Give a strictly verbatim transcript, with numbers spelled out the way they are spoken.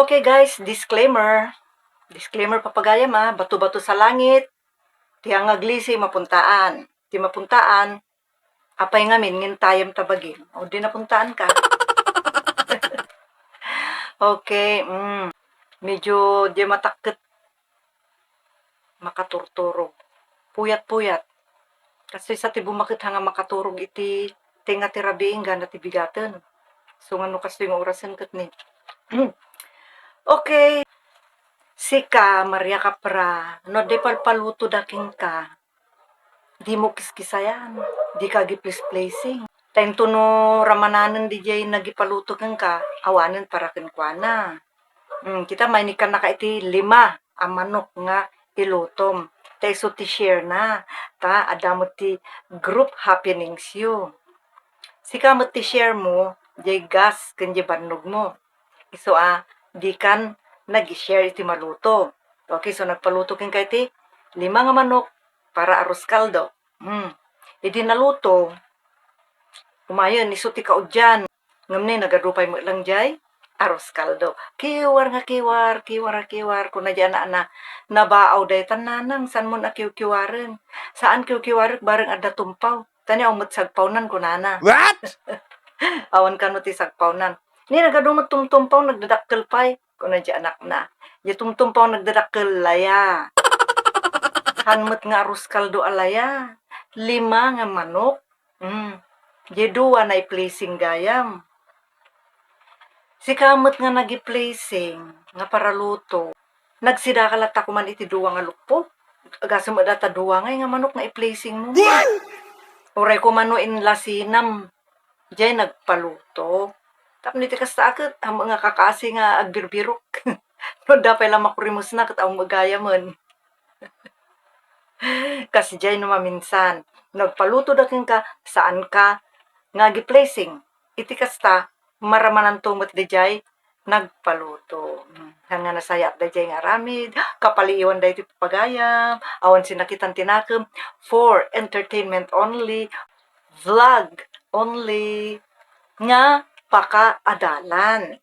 Okay guys, disclaimer. Disclaimer, papagayam, ah, bato-bato sa langit. Ti angaglisi, mapuntaan. Ti mapuntaan, apay ngamin ngintayem ta bagim? O, di napuntaan ka. Okay, mm. Medyo di matakket makaturturog. Puyat-puyat. Kastoy sa ti bumaketha nga makaturog iti tenga ti rabii, inggana ti bigaten. So, nga no kastoy nga orasen ket ni. Okay. Sika, Maria Capra, no adda ipalpaluto da kenka, dimo kiskisayan, dika agiplis-plising. Ta intono ramananen diay nagipaluto kenka, awanen para kenkuana. Hmm, kita, mainikkannaka iti lima a manok nga ilutom. Ta isu ti share na. Ta adda met ti group happenings yo. Sika met ti share mo, diay gas ken diay bannogmo. Isu a dikan nag-share iti maluto. Okay, so nagpaluto kenka iti lima nga manok para arroz caldo. Hmm. Idi naluto, umayen isu ti kaudian. Ngem ni nagadu pay met lang diay arroz caldo. Kiwar nga kiwar, kiwar nga kiwar, kuna diay anakna, "Nabaaw daytan, nanang, saanmon a kiwkiwaren? Saan kiwkiwarek bareng adda tumpaw. Ta ni awan met sagpawnan," kunana. What? Awan kano ti sagpawnan. Ni nagadu met tumtumpaw, nagdadakkel pay, kuna diay anakna. Diay tumtumpaw nagdadakkel, laya. Saan met nga arroz caldo a laya? Lima nga manok. Hmm. Diay dua naiplacing gayam. Sika met nga nagiplacing nga paraluto, nagsidaka latta koman iti dua nga lukpo. Agasem met data dua ngay nga manok nga iplacing mo. Uray koman no inlasinam, diay nagpaluto. Tapno iti kasta a ket, ammok nga kakasi nga agbirbirok. No adda pay la makurimosna ket ammok gayamen. Kas diay no maminsan, nagpaluto da kenka, saanka nga agiplacing. Iti kasta, maramananto met daydiay nagpaluto. Hmm, saan nga nasayaat daydiay nga aramid, kapaliiwan daytoy papagayam, awan sinakitan ti nakem, for entertainment only, vlog only, nga pakaadalan.